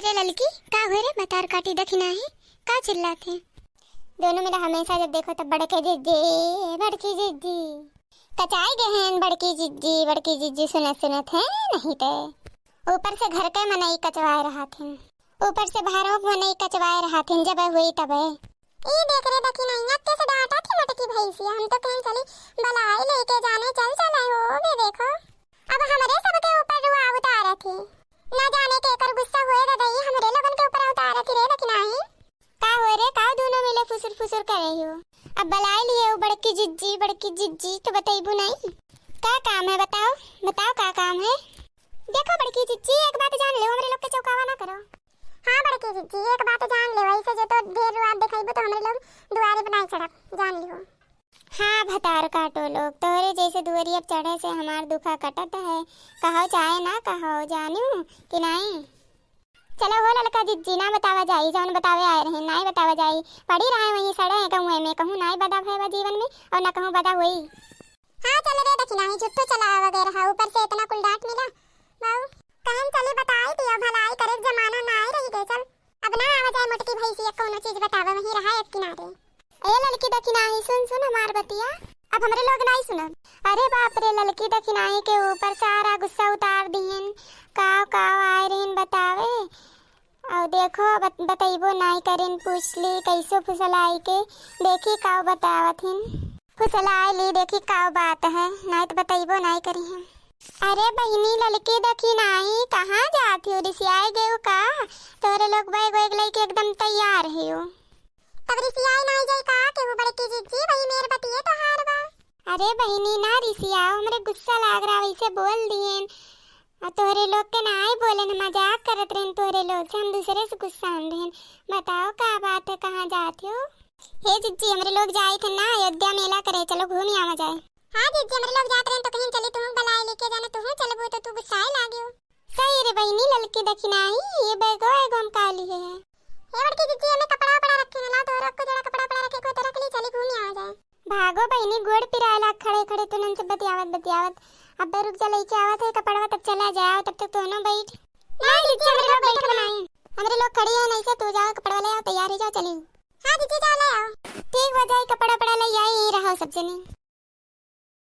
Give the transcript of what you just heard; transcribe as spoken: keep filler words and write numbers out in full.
ए ललकी, का होय रे? भतार काटी देखी नाही, का चिल्लात है? दोनों मिला हमेशा जब देखो तब बड़के जिज्जी, बड़की जिज्जी। कचाई गए हैं बड़की जिज्जी, बड़की जिज्जी सुनत सुनत है नहीं ते। ऊपर से घर के मनई कचवाए रहत हैं, ऊपर से बाहरों के मनई कचवाए रहत हैं, जब हुई तबे। ई देख रे दखिनैया, कैसे डांटत ही मोटकी भैंसिया। हम तो कहन चली बलाई लेके जाने चल चले हो, बे देखो। अब हमरे सबके ऊपर रुआ उतारत ही। ना जाने के एकर गुस्सा होए रे दई, हमरे लोगन के ऊपर उतारत ही रे दखिनाही। का होए रे, का दोनों मिले फुसुर फुसुर करे हो? अब बलाई लिए हो बड़की जिज्जी, बड़की जिज्जी, तो बतैबू नहीं? का काम है बताओ, बताओ का काम है? देखो बड़की जिज्जी, एक बात जान लो, हमरे लोग के चौकावा ना करो। हाँ बड़की जिज्जी, एक बात जान ले, वैसे जो तो ढेर रुआब दिखाइबू तो हमरे लोग दुआरे पर नाई चढ़ब, जान लिहो। हाँ भतार काटो लोग, तोहरे जैसे दुआरी अब चढ़े से हमार दुखा कटत है, कहो चाहे ना कहो, जानू कि नाई? चलो हो ललका जिज्जी, ना बतावा जाई, जौन बतावे आए रहे, नाई बतावा जाई, पड़ी रहे वहीं सड़े हैं कहूँ में, कहूँ नाई बदा भय बा जीवन में और ना कहूँ बदा हुई। हाँ चल रे दखिनाही, झूठो चला वगैरह, ऊपर से इतना कुल डांट मिला। बाऊ, कहन चली बताई दिया, भलाई करे के जमाना ना आई रही गए। चल, अब ना आवा जाए मोटकी भैंसिया, कौनो चीज बतावे, वहीं रहा एक किनारे। ए ललकी दखिनाही, सुन, सुन हमार बतिया, अब हमरे लोग नाई सुनब। अरे बाप रे, ललकी दखिनाही के ऊपर सारा गुस्सा उतार दिहन, काव काव आए रहीन बतावे। और देखो, बत-, बतइबो नाई करिन, पूछ ली कैसो फुसलाई के, देखी काव बतावत हिन। फुसलाई ली, देखी काव बात है, नाई तो बतइबो नाई करिहन। अरे बहिनी, ललकी दखिनाही, कहाँ जात हो? रिसियाए गयो का? तोरे लोग बैग वैग लेके एकदम तैयार है हो। तब रिसियाए नाई जाई का? केहू बड़की जिज्जी, वही मेर बतिये तोहार बा। अरे बहिनी, ना रिसियाओ, हमरे गुस्सा लाग रहा, वैसे बोल दिएन। आ तोहरे लोग के नाई बोलेन, मजाक करत रहेन तोहरे लोग से, हम दूसरे से गुस्सा रहेन। बताओ का बात है, कहाँ जात हो? हे जिज्जी, हमरे लोग जाइत है ना अयोध्या मेला करे, चलो घूम आवा जाए। हाँ जिज्जी, हमरे लोग जात रहेन तो कहिन चली, तुहूँ बलाए लेके जाने, तुहूँ चलबू तो तू गुस्साए लागे हो। सही रे बहिनी, ललकी दखिनाही, ये बैगो एगो हम का लिए है। हे बड़की जिज्जी, एमे कपड़ा वपड़ा रखे हैं, ला तोहरा को जरा कपड़ा वपड़ा रखे को तो रख ली, चली घूम आवा जाए। भागो बहिनी, गोड़ पिराए लाग खड़े खड़े तुनन से बतियावत बतियावत। अब रुक जा, लेके आवत है कपड़वा, तब चला जाए, तब तक तोहनो बैठ। ना जिज्जी, हमरे लोग बैठब नाई, हमरे लोग खड़ी है, नहीं से तू जाओ कपड़वा ले आओ, तैयार हो जाओ, चली। हाँ जिज्जी, जाओ ले आओ। ठीक बा, जाई कपड़ा वपड़ा ले आई, रहो सब जनी।